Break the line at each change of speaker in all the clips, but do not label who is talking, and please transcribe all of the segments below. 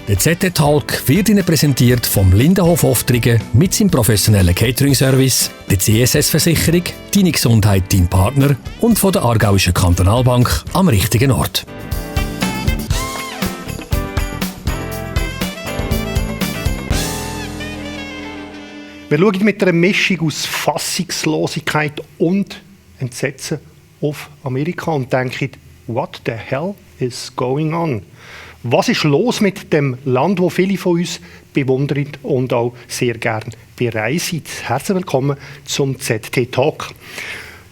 Der ZT-Talk wird Ihnen präsentiert vom Lindenhof Oftringen mit seinem professionellen Catering-Service, der CSS-Versicherung, Deine Gesundheit, dein Partner und von der Aargauischen Kantonalbank am richtigen Ort.
Wir schauen mit einer Mischung aus Fassungslosigkeit und Entsetzen auf Amerika und denken, what the hell is going on? Was ist los mit dem Land, das viele von uns bewundern und auch sehr gerne bereisen? Herzlich willkommen zum ZT-Talk.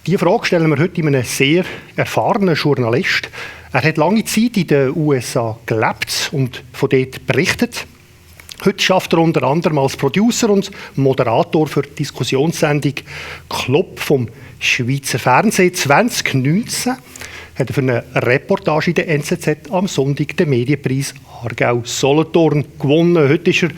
Diese Frage stellen wir heute einem sehr erfahrenen Journalist. Er hat lange Zeit in den USA gelebt und von dort berichtet. Heute schafft er unter anderem als Producer und Moderator für die Diskussionssendung «Club» vom Schweizer Fernsehen. 2019 hat er für eine Reportage in der NZZ am Sonntag den Medienpreis Aargau-Solothurn gewonnen. Heute ist er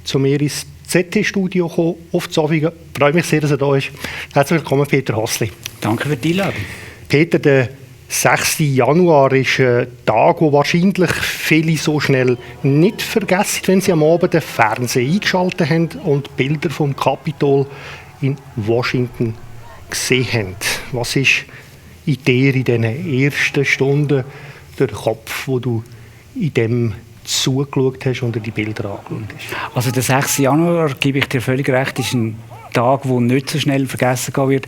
zu mir ins ZT-Studio gekommen, auf Zofingen. Ich freue mich sehr, dass er da ist. Herzlich willkommen, Peter Hossli.
Danke für die Einladung.
Peter, der 6. Januar ist ein Tag, wo wahrscheinlich viele so schnell nicht vergessen, wenn sie am Abend den Fernseher eingeschaltet haben und Bilder vom Kapitol in Washington gesehen haben. Was ist in dir in diesen ersten Stunden der Kopf, wo du in dem zugeschaut hast und dir die Bilder angeschaut hast?
Also der 6. Januar, gebe ich dir völlig recht, ist ein Tag, der nicht so schnell vergessen gehen wird.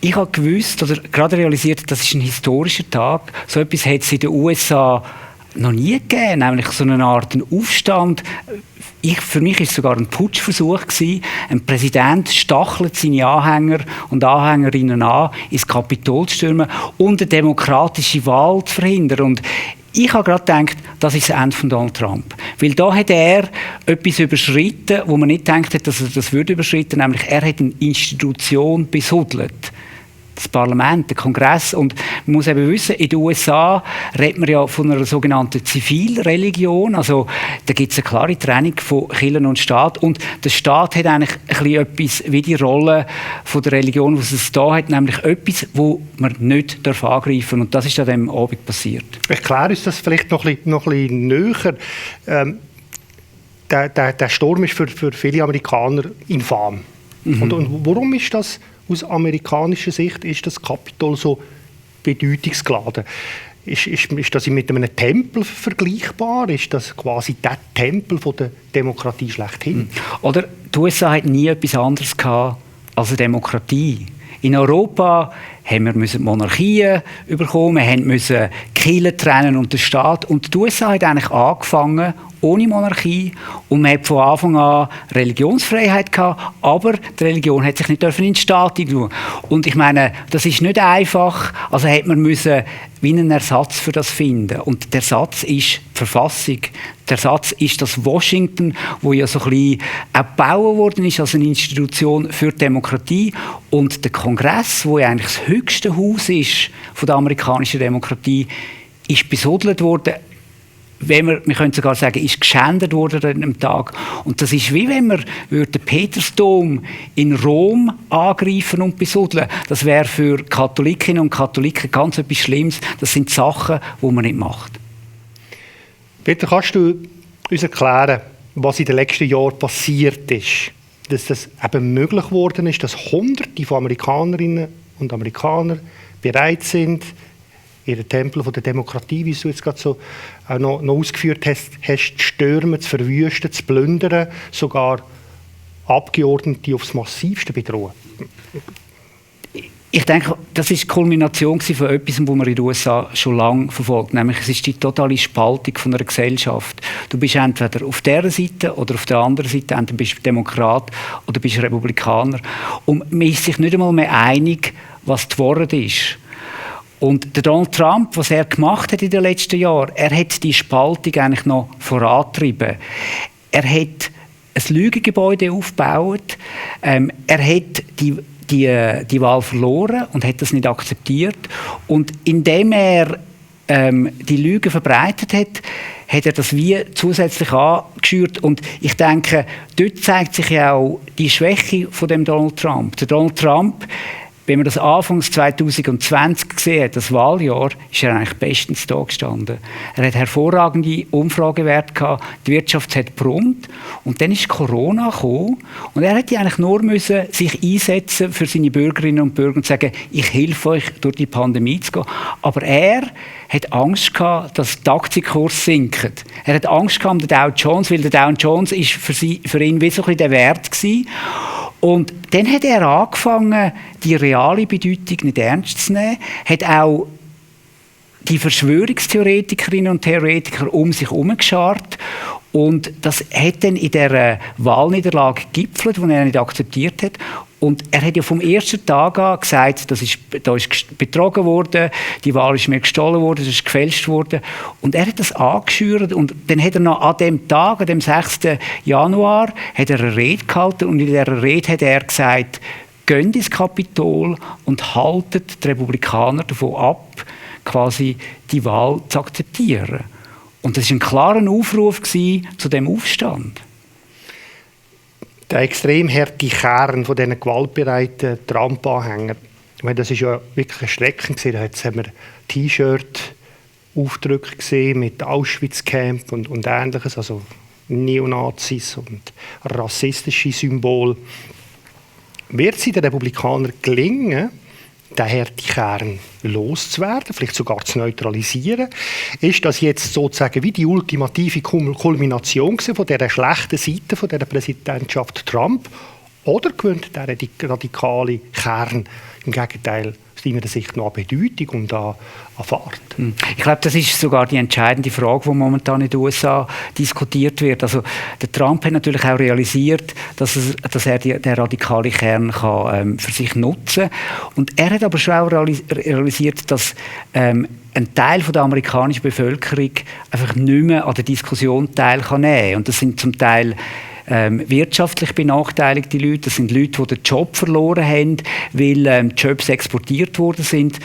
Ich habe gewusst oder gerade realisiert, das ist ein historischer Tag. So etwas hat es in den USA noch nie gegeben, nämlich so eine Art Aufstand. Für mich war es sogar ein Putschversuch gewesen. Ein Präsident stachelt seine Anhänger und Anhängerinnen an, ins Kapitol zu stürmen und eine demokratische Wahl zu verhindern. Und ich habe gerade gedacht, das ist das Ende von Donald Trump. Weil da hat er etwas überschritten, wo man nicht gedacht hat, dass er das würde überschritten, nämlich er hat eine Institution besuddelt. Das Parlament, der Kongress. Und man muss eben wissen, in den USA redet man ja von einer sogenannten Zivilreligion. Also da gibt es eine klare Trennung von Kirche und Staat. Und der Staat hat eigentlich ein bisschen etwas wie die Rolle von der Religion, was es da hat, nämlich etwas, wo man nicht angreifen darf. Und das ist an diesem Abend passiert.
Erklär uns das vielleicht noch ein bisschen näher. Der Sturm ist für viele Amerikaner infam. Mhm. Und warum ist das aus amerikanischer Sicht ist das Kapitol so bedeutungsgeladen? Ist das mit einem Tempel vergleichbar? Ist das quasi der Tempel von der Demokratie schlechthin?
Oder die USA hat nie etwas anderes gehabt als eine Demokratie. In Europa haben wir Monarchien bekommen, wir mussten die Kirche trennen und den Staat. Und die USA hat eigentlich angefangen ohne Monarchie und man hat von Anfang an Religionsfreiheit gehabt, aber die Religion hat sich nicht in den Staat tun. Und ich meine, das ist nicht einfach, also hat man müssen wie einen Ersatz für das finden. Und der Ersatz ist die Verfassung. Der Ersatz ist das Washington, wo ja so ein bisschen auch gebaut worden ist als eine Institution für die Demokratie. Und der Kongress, wo ja eigentlich das höchste Haus ist von der amerikanischen Demokratie, ist besuddelt worden. Wir können sogar sagen, ist geschändet worden an einem Tag. Und das ist wie wenn wir den Petersdom in Rom angreifen und besuddeln. Das wäre für Katholikinnen und Katholiken ganz etwas Schlimmes. Das sind Sachen, die man nicht macht.
Peter, kannst du uns erklären, was in den letzten Jahren passiert ist? Dass das eben möglich geworden ist, dass Hunderte von Amerikanerinnen und Amerikanern bereit sind, ihren Tempel von der Demokratie, wie du jetzt gerade so noch ausgeführt hast, zu stürmen, zu verwüsten, zu plündern, sogar Abgeordnete aufs Massivste bedrohen?
Ich denke, das war die Kulmination von etwas, das man in den USA schon lange verfolgt. Nämlich, es ist die totale Spaltung von einer Gesellschaft. Du bist entweder auf dieser Seite oder auf der anderen Seite. Entweder bist du Demokrat oder bist du Republikaner. Und man ist sich nicht einmal mehr einig, was die Wahrheit ist. Und der Donald Trump, was er gemacht hat in den letzten Jahren, er hat die Spaltung eigentlich noch vorangetrieben. Er hat ein Lügengebäude aufgebaut. Er hat die Wahl verloren und hat das nicht akzeptiert. Und indem er die Lügen verbreitet hat, hat er das wie zusätzlich angeschürt. Und ich denke, dort zeigt sich ja auch die Schwäche von dem Donald Trump. Der Donald Trump wenn man das Anfangs 2020 gesehen hat, das Wahljahr, ist er eigentlich bestens da gestanden. Er hat hervorragende Umfragewerte gehabt, die Wirtschaft hat brummt und dann ist Corona gekommen und er hätte eigentlich nur müssen sich einsetzen für seine Bürgerinnen und Bürger und sagen, ich helfe euch, durch die Pandemie zu gehen. Aber er hat Angst gehabt, dass die Aktienkurs sinken. Er hat Angst gehabt um den Dow Jones, weil der Dow Jones ist für ihn wie so ein bisschen der Wert gewesen. Und dann hat er angefangen, die reale Bedeutung nicht ernst zu nehmen, hat auch die Verschwörungstheoretikerinnen und Theoretiker um sich herum geschart. Und das hat dann in dieser Wahlniederlage gegipfelt, die er nicht akzeptiert hat. Und er hat ja vom ersten Tag an gesagt, da ist betrogen worden, die Wahl ist mir gestohlen worden, es ist gefälscht worden. Und er hat das angeschürt und dann hat er noch an dem Tag, an dem 6. Januar, hat er eine Rede gehalten und in dieser Rede hat er gesagt, geht ins Kapitol und haltet die Republikaner davon ab, quasi die Wahl zu akzeptieren. Und das war ein klarer Aufruf zu dem Aufstand.
Der extrem harte Kern von diesen gewaltbereiten Trump-Anhängern, das ist ja wirklich erschreckend. Da haben wir T-Shirt-Aufdrücke gesehen mit Auschwitz-Camp und Ähnliches, also Neonazis und rassistische Symbole. Wird es den Republikanern gelingen, den harten Kern loszuwerden, vielleicht sogar zu neutralisieren? Ist das jetzt sozusagen wie die ultimative Kulmination von dieser schlechten Seite von dieser Präsidentschaft Trump? Oder gewinnt der radikale Kern im Gegenteil aus deiner Sicht noch an Bedeutung und an Fahrt?
Ich glaube, das ist sogar die entscheidende Frage, die momentan in den USA diskutiert wird. Also, der Trump hat natürlich auch realisiert, dass er den radikalen Kern kann, für sich nutzen kann. Und er hat aber schon auch realisiert, dass ein Teil der amerikanischen Bevölkerung einfach nicht mehr an der Diskussion teilnehmen kann. Und das sind zum Teil wirtschaftlich benachteiligte Leute, das sind Leute, die den Job verloren haben, weil Jobs exportiert worden sind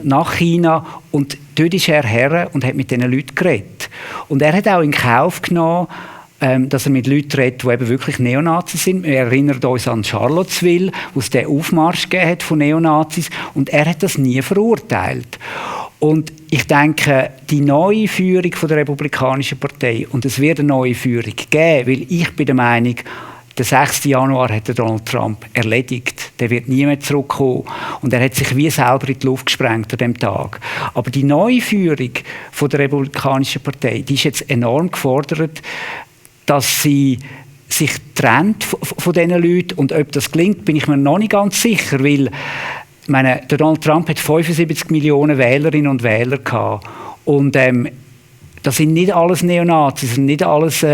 nach China. Und dort ist er her und hat mit diesen Leuten geredet. Und er hat auch in Kauf genommen, dass er mit Leuten redet, die eben wirklich Neonazis sind. Wir erinnern uns an Charlottesville, wo es den Aufmarsch gegeben hat von Neonazis. Und er hat das nie verurteilt. Und ich denke, die neue Führung von der Republikanischen Partei, und es wird eine neue Führung geben, weil ich bin der Meinung, der 6. Januar hat Donald Trump erledigt. Der wird nie mehr zurückkommen. Und er hat sich wie selber in die Luft gesprengt an diesem Tag. Aber die neue Führung von der Republikanischen Partei, die ist jetzt enorm gefordert, dass sie sich trennt von diesen Leuten. Und ob das gelingt, bin ich mir noch nicht ganz sicher, weil der Donald Trump hat 75 Millionen Wählerinnen und Wähler gehabt. Und das sind nicht alles Neonazis, das sind nicht alles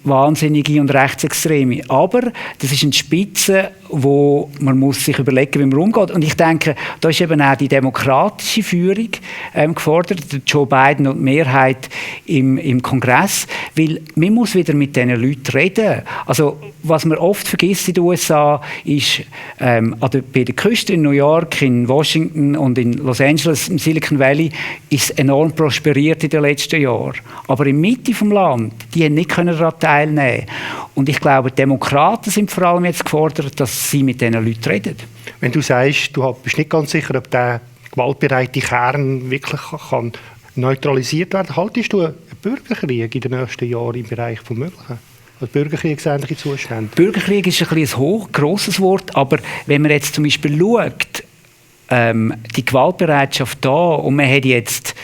Wahnsinnige und Rechtsextreme. Aber das ist eine Spitze, wo man muss sich überlegen, wie man umgeht. Und ich denke, da ist eben auch die demokratische Führung gefordert, Joe Biden und die Mehrheit im Kongress, weil man muss wieder mit diesen Leuten reden. Also was man oft vergisst in den USA ist, bei der Küste in New York, in Washington und in Los Angeles, im Silicon Valley, ist es enorm prosperiert in den letzten Jahren. Aber in der Mitte des Landes, die haben nicht daran teilnehmen. Und ich glaube, die Demokraten sind vor allem jetzt gefordert, dass sie mit diesen Leuten reden.
Wenn du sagst, du bist nicht ganz sicher, ob der gewaltbereite Kern wirklich kann neutralisiert werden kann, haltest du einen Bürgerkrieg in den nächsten Jahren im Bereich des Möglichen? Also bürgerkriegsähnliche Zustände?
Bürgerkrieg ist ein grosses Wort, aber wenn man jetzt zum Beispiel schaut, die Gewaltbereitschaft da, und man hat jetzt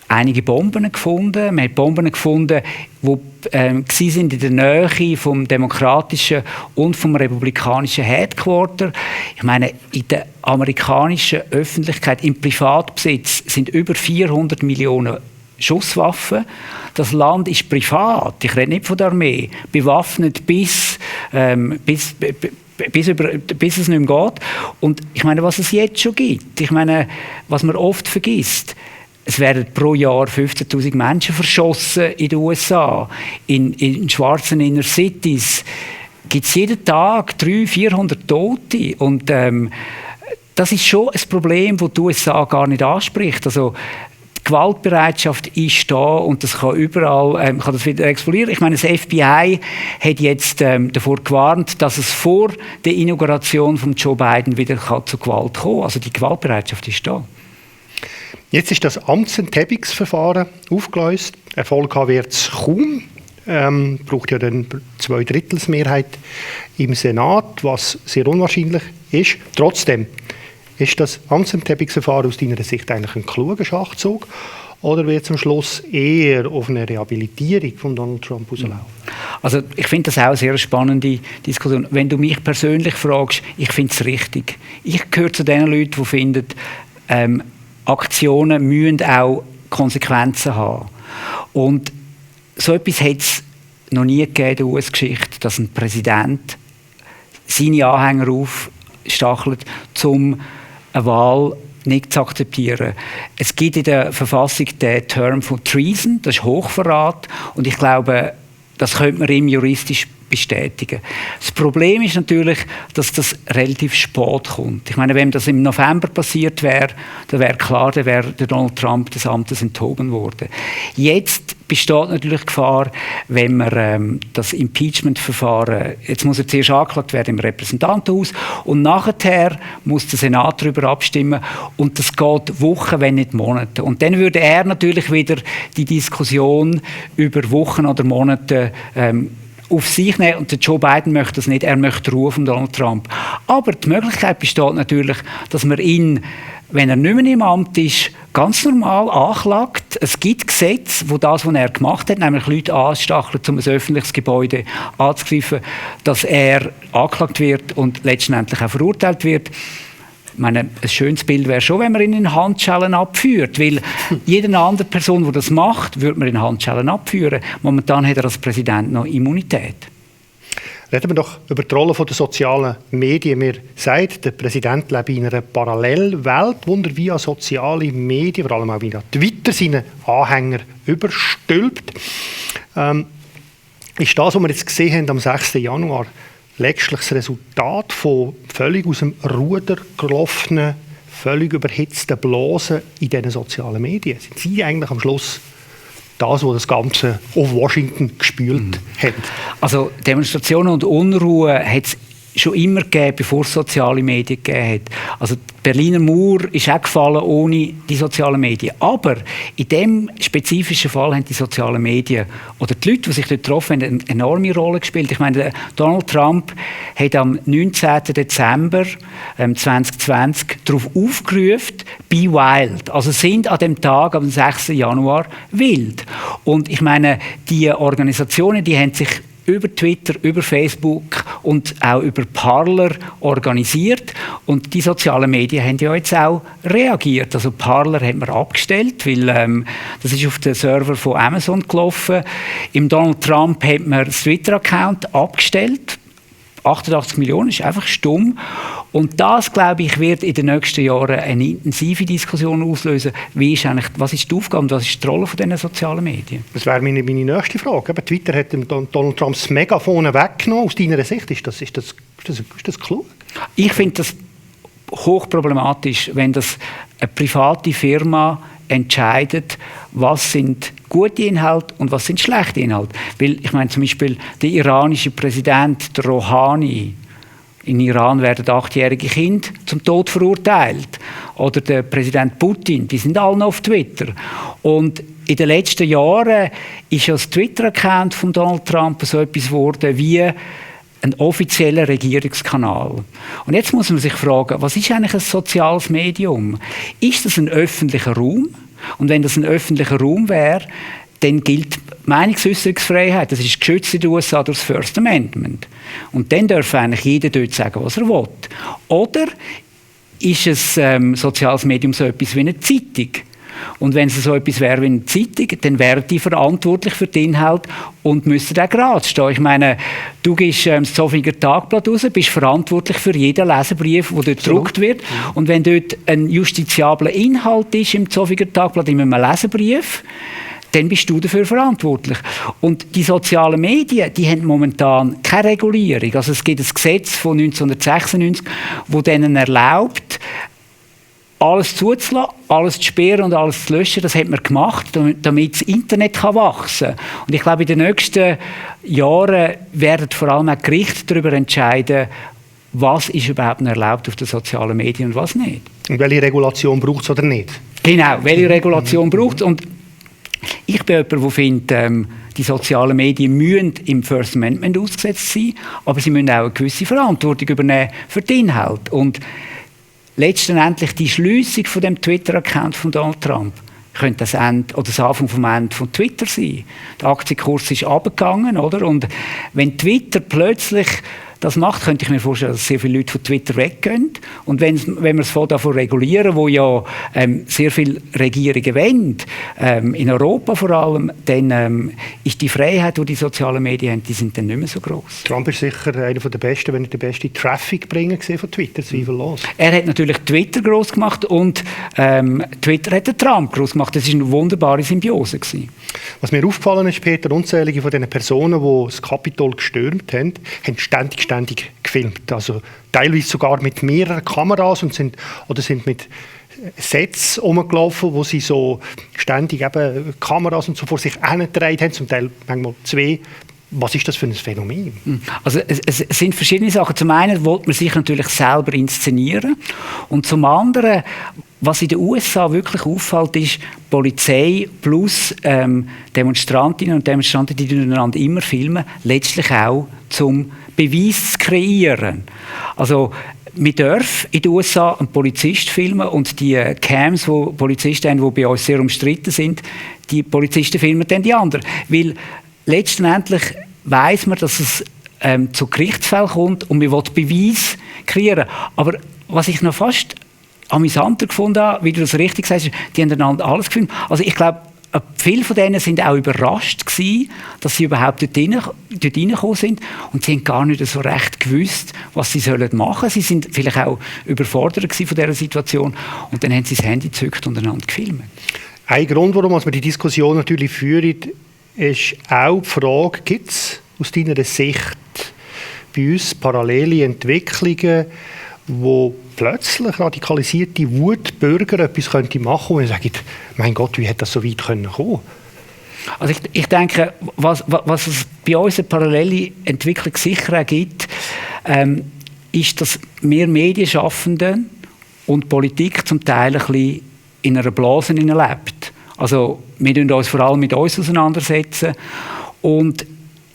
einige Bomben gefunden. Man hat Bomben gefunden, die sind in der Nähe vom demokratischen und vom republikanischen Headquarter. Ich meine, in der amerikanischen Öffentlichkeit, im Privatbesitz, sind über 400 Millionen Schusswaffen. Das Land ist privat, ich rede nicht von der Armee, bewaffnet bis es nicht mehr geht. Und ich meine, was es jetzt schon gibt, ich meine, was man oft vergisst, es werden pro Jahr 15'000 Menschen verschossen in den USA. In schwarzen Inner Cities gibt es jeden Tag 300-400 Tote. Und das ist schon ein Problem, das die USA gar nicht anspricht. Also, Die Gewaltbereitschaft ist da und das kann überall kann das wieder explodieren. Ich meine, das FBI hat jetzt davor gewarnt, dass es vor der Inauguration von Joe Biden wieder zu Gewalt kommen kann. Also die Gewaltbereitschaft ist da.
Jetzt ist das Amtsenthebungsverfahren aufgelöst. Erfolg haben wird es kaum. Braucht ja dann 2/3 im Senat, was sehr unwahrscheinlich ist. Trotzdem, ist das Amtsenthebungsverfahren aus deiner Sicht eigentlich ein kluger Schachzug oder wird es am Schluss eher auf eine Rehabilitierung von Donald Trump rauslaufen?
Also ich finde das auch eine sehr spannende Diskussion. Wenn du mich persönlich fragst, ich finde es richtig. Ich gehöre zu den Leuten, die finden, Aktionen müssen auch Konsequenzen haben. Und so etwas hat es noch nie gegeben in der US-Geschichte, dass ein Präsident seine Anhänger aufstachelt, um eine Wahl nicht zu akzeptieren. Es gibt in der Verfassung den Term von Treason, das ist Hochverrat, und ich glaube, das könnte man ihm juristisch bestätigen. Das Problem ist natürlich, dass das relativ spät kommt. Ich meine, wenn das im November passiert wäre, dann wäre klar, dann wäre Donald Trump des Amtes enthoben worden. Jetzt besteht natürlich die Gefahr, wenn man das Impeachment-Verfahren, jetzt muss er zuerst angeklagt werden im Repräsentantenhaus und nachher muss der Senat darüber abstimmen und das geht Wochen, wenn nicht Monate. Und dann würde er natürlich wieder die Diskussion über Wochen oder Monate auf sich nehmen und der Joe Biden möchte das nicht, er möchte Ruhe von Donald Trump. Aber die Möglichkeit besteht natürlich, dass man ihn, wenn er nicht mehr im Amt ist, ganz normal anklagt. Es gibt Gesetze, wo das, was er gemacht hat, nämlich Leute anstacheln, um ein öffentliches Gebäude anzugreifen, dass er angeklagt wird und letztendlich auch verurteilt wird. Ich meine, ein schönes Bild wäre schon, wenn man ihn in Handschellen abführt, weil jede andere Person, die das macht, würde man in Handschellen abführen. Momentan hat er als Präsident noch Immunität.
Reden wir doch über die Rolle der sozialen Medien. Mir sagt, der Präsident lebt in einer Parallelwelt, wo er via soziale Medien, vor allem auch via Twitter, seine Anhänger überstülpt. Ist das, was wir jetzt gesehen haben am 6. Januar, letztlich das Resultat von völlig aus dem Ruder gelaufenen, völlig überhitzten Blasen in diesen sozialen Medien? Sind Sie eigentlich am Schluss das, was das Ganze auf Washington gespült hat?
Also Demonstrationen und Unruhe hat es schon immer gegeben, bevor es soziale Medien gegeben hat. Also die Berliner Mauer ist auch gefallen ohne die sozialen Medien. Aber in diesem spezifischen Fall haben die sozialen Medien oder die Leute, die sich dort getroffen haben, eine enorme Rolle gespielt. Ich meine, Donald Trump hat am 19. Dezember 2020 darauf aufgerufen, be wild. Also sind an dem Tag, am 6. Januar, wild. Und ich meine, die Organisationen, die haben sich über Twitter, über Facebook und auch über Parler organisiert. Und die sozialen Medien haben ja jetzt auch reagiert. Also Parler hat man abgestellt, weil das ist auf den Server von Amazon gelaufen. Im Donald Trump hat man das Twitter-Account abgestellt. 88 Millionen ist einfach stumm. Und das, glaube ich, wird in den nächsten Jahren eine intensive Diskussion auslösen. Was ist die Aufgabe und was ist die Rolle von diesen sozialen Medien? Das
wäre meine nächste Frage. Aber Twitter hat Donald Trump das Megafon weggenommen. Aus deiner Sicht, ist das klug?
Ich finde das hochproblematisch, wenn das eine private Firma entscheidet, was sind gute Inhalte und was sind schlechte Inhalte. Weil ich meine zum Beispiel der iranische Präsident, der Rouhani, in Iran werden 8-jährige Kinder zum Tod verurteilt. Oder der Präsident Putin, die sind alle noch auf Twitter. Und in den letzten Jahren ist ja das Twitter-Account von Donald Trump so etwas geworden wie ein offizieller Regierungskanal. Und jetzt muss man sich fragen, was ist eigentlich ein soziales Medium? Ist das ein öffentlicher Raum? Und wenn das ein öffentlicher Raum wäre, dann gilt Meinungsäußerungsfreiheit. Das ist geschützt in den USA durch das First Amendment. Und dann darf eigentlich jeder dort sagen, was er will. Oder ist ein soziales Medium so etwas wie eine Zeitung? Und wenn es so etwas wäre wie eine Zeitung, dann wären die verantwortlich für den Inhalt und müssten auch gerade stehen. Ich meine, du gibst das Zofingen Tagblatt raus, bist verantwortlich für jeden Leserbrief, der dort gedruckt wird. Und wenn dort ein justiziabler Inhalt ist im Zofingen Tagblatt, in einem Leserbrief, dann bist du dafür verantwortlich. Und die sozialen Medien, die haben momentan keine Regulierung. Also es gibt ein Gesetz von 1996, das denen erlaubt, alles zuzulassen, alles zu sperren und alles zu löschen, das hat man gemacht, damit das Internet wachsen kann. Und ich glaube, in den nächsten Jahren werden vor allem auch Gerichte darüber entscheiden, was ist überhaupt noch erlaubt auf den sozialen Medien und was nicht.
Und welche Regulation braucht es oder nicht?
Genau, welche Regulation braucht es. Und ich bin jemand, der findet, die sozialen Medien müssen im First Amendment ausgesetzt sein, aber sie müssen auch eine gewisse Verantwortung übernehmen für den Inhalt. Und letztendlich die Schliessung von dem Twitter-Account von Donald Trump könnte das Ende oder das Anfang vom Ende von Twitter sein. Der Aktienkurs ist runtergegangen, oder? Und wenn Twitter plötzlich das macht, könnte ich mir vorstellen, dass sehr viele Leute von Twitter weggehen. Und wenn wir es davon regulieren, wo ja sehr viele Regierungen wollen, in Europa vor allem, dann ist die Freiheit, die die sozialen Medien haben, die sind dann nicht mehr so groß.
Trump ist sicher einer der besten, wenn nicht der beste Traffic-Bringer von Twitter, zweifellos.
Er hat natürlich Twitter groß gemacht und Twitter hat den Trump groß gemacht. Das war eine wunderbare Symbiose gewesen.
Was mir aufgefallen ist, Peter, unzählige von den Personen, die das Kapitol gestürmt haben ständig gefilmt. Also teilweise sogar mit mehreren Kameras und sind mit Sets rumgelaufen, wo sie so ständig eben Kameras und so vor sich hingetragen haben, zum Teil manchmal 2. Was ist das für ein Phänomen?
Also es sind verschiedene Sachen. Zum einen wollte man sich natürlich selber inszenieren und zum anderen, was in den USA wirklich auffällt, ist Polizei plus Demonstrantinnen und Demonstranten, die einander immer filmen, letztlich auch zum Beweis zu kreieren. Also wir dürfen in den USA einen Polizist filmen und die Cams, die Polizisten haben, die bei uns sehr umstritten sind, die Polizisten filmen dann die anderen. Weil letztendlich weiss man, dass es zu Gerichtsfällen kommt und man will Beweis kreieren. Aber was ich noch fast amüsanter gefunden habe, wie du das richtig sagst, die haben einander alles gefilmt. Also ich glaube, viele von denen sind auch überrascht gewesen, dass sie überhaupt dort reingekommen sind und sie haben gar nicht so recht gewusst, was sie machen sollen. Sie sind vielleicht auch überfordert gewesen von dieser Situation und dann haben sie das Handy gezückt und einander gefilmt.
Ein Grund, warum wir die Diskussion natürlich führen, ist auch die Frage, gibt es aus deiner Sicht bei uns parallele Entwicklungen, wo plötzlich radikalisierte Wutbürger etwas machen könnten und sagen, mein Gott, wie hätte das so weit kommen können?
Also ich denke, was es bei uns eine parallele Entwicklung sicher auch gibt, ist, dass wir Medienschaffenden und Politik zum Teil ein bisschen in einer Blase lebt. Also wir setzen uns vor allem mit uns auseinandersetzen und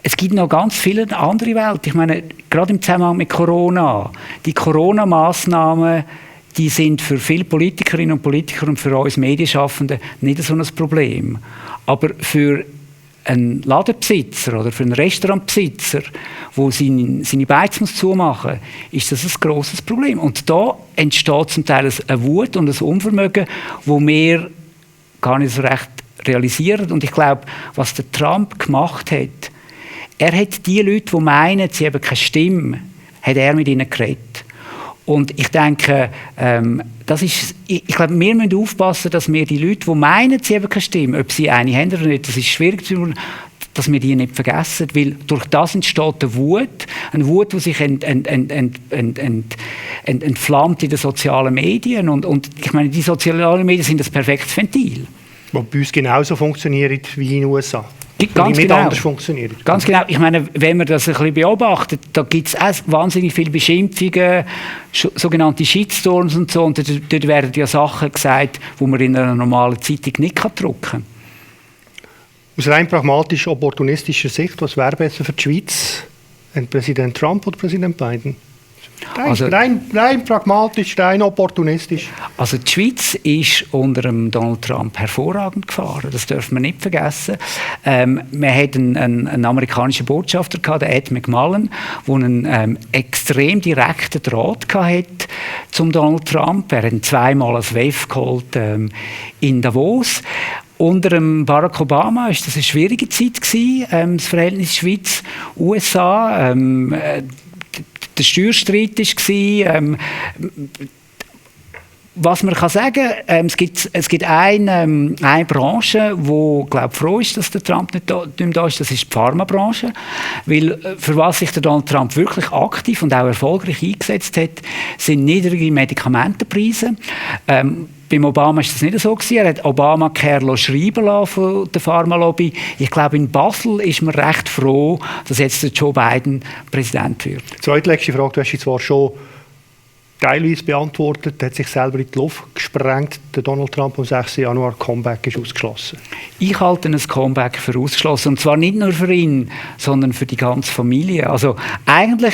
es gibt noch ganz viele andere Welt. Ich meine, gerade im Zusammenhang mit Corona. Die Corona-Massnahmen, die sind für viele Politikerinnen und Politiker und für uns Medienschaffende nicht so ein Problem. Aber für einen Ladenbesitzer oder für einen Restaurantbesitzer, der seine Beiz zumachen muss, ist das ein grosses Problem. Und da entsteht zum Teil eine Wut und ein Unvermögen, wo wir gar nicht so recht realisieren. Und ich glaube, was der Trump gemacht hat, er hat die Leute, die meinen, sie haben keine Stimme, hat er mit ihnen geredet. Und ich denke, ich glaube, wir müssen aufpassen, dass wir die Leute, die meinen, sie haben keine Stimme, ob sie eine haben oder nicht, das ist schwierig zu tun, dass wir die nicht vergessen, weil durch das entsteht eine Wut, die sich entflammt in den sozialen Medien. Und ich meine, die sozialen Medien sind ein perfektes Ventil.
Was bei uns genauso funktioniert wie in den USA.
Ganz
nicht
genau.
Anders funktioniert.
Ganz genau. Ich meine, wenn man das ein bisschen beobachtet, da gibt es auch wahnsinnig viele Beschimpfungen, sogenannte Shitstorms und so. Und dort werden ja Sachen gesagt, die man in einer normalen Zeitung nicht drucken kann.
Aus rein pragmatisch-opportunistischer Sicht, was wäre besser für die Schweiz? Präsident Trump oder Präsident Biden? Rein pragmatisch, rein opportunistisch. Also
die Schweiz ist unter dem Donald Trump hervorragend gefahren. Das dürfen wir nicht vergessen. Wir hatten einen amerikanischen Botschafter gehabt, der Ed McMullen, der einen extrem direkten Draht hatte zum Donald Trump. Er hat ihn zweimal als WEF geholt in Davos. Unter Barack Obama war das eine schwierige Zeit gewesen, das Verhältnis Schweiz-USA. Der Steuerstreit war, Was man kann sagen, es gibt eine Branche, wo glaube froh ist, dass der Trump nicht mehr da ist. Das ist die Pharmabranche, weil für was sich der Donald Trump wirklich aktiv und auch erfolgreich eingesetzt hat, sind niedrige Medikamentenpreise. Beim Obama war das nicht so gewesen. Er hat Obamacare schreiben lassen von der Pharmalobby. Ich glaube, in Basel ist man recht froh, dass jetzt der Joe Biden Präsident wird.
Zweitletzte Frage, du hast sie zwar schon teilweise beantwortet, hat sich selber in die Luft gesprengt. Der Donald Trump am 6. Januar Comeback ist ausgeschlossen.
Ich halte ein Comeback für ausgeschlossen. Und zwar nicht nur für ihn, sondern für die ganze Familie. Also eigentlich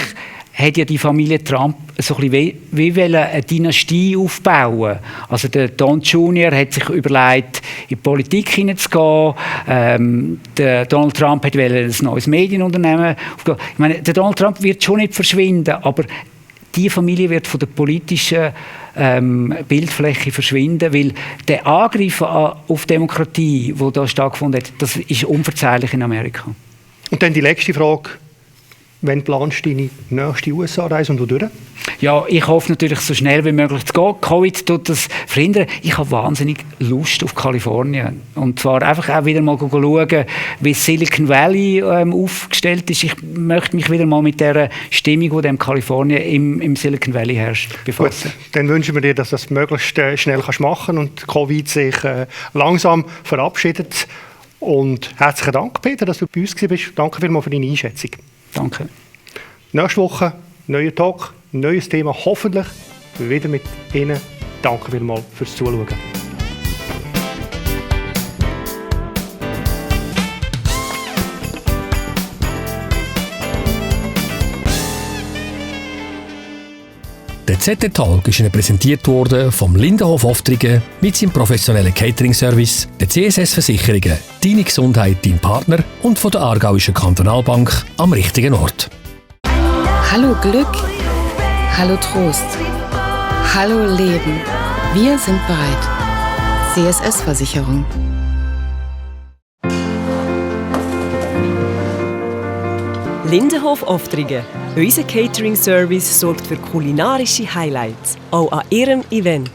hat ja die Familie Trump so ein bisschen wie eine Dynastie aufbauen. Also der Don Jr. hat sich überlegt, in die Politik hineinzugehen. Der Donald Trump wollte ein neues Medienunternehmen aufgehen. Ich meine, der Donald Trump wird schon nicht verschwinden, aber die Familie wird von der politischen Bildfläche verschwinden, weil der Angriff auf Demokratie, der da stattgefunden hat, das ist unverzeihlich in Amerika.
Und dann die letzte Frage. Wann planst du deine nächste USA-Reise und wodurch?
Ja, ich hoffe natürlich, so schnell wie möglich zu gehen. Covid tut das verhindern. Ich habe wahnsinnig Lust auf Kalifornien. Und zwar einfach auch wieder mal schauen, wie Silicon Valley aufgestellt ist. Ich möchte mich wieder mal mit der Stimmung, die in Kalifornien im Silicon Valley herrscht, befassen.
Gut, dann wünschen wir dir, dass du das möglichst schnell machen kannst und Covid sich langsam verabschiedet. Und herzlichen Dank, Peter, dass du bei uns bist. Danke vielmals für deine Einschätzung.
Danke.
Nächste Woche neuer Talk, neues Thema, hoffentlich wieder mit Ihnen. Danke vielmals fürs Zuschauen.
Der ZT-Talk ist Ihnen präsentiert worden vom Lindenhof Oftringen mit seinem professionellen Catering-Service, der CSS Versicherungen, Deine Gesundheit, dein Partner und von der Aargauischen Kantonalbank am richtigen Ort.
Hallo Glück, hallo Trost, hallo Leben. Wir sind bereit. CSS Versicherung.
Lindenhof Oftringen. Unser Catering-Service sorgt für kulinarische Highlights, auch an Ihrem Event.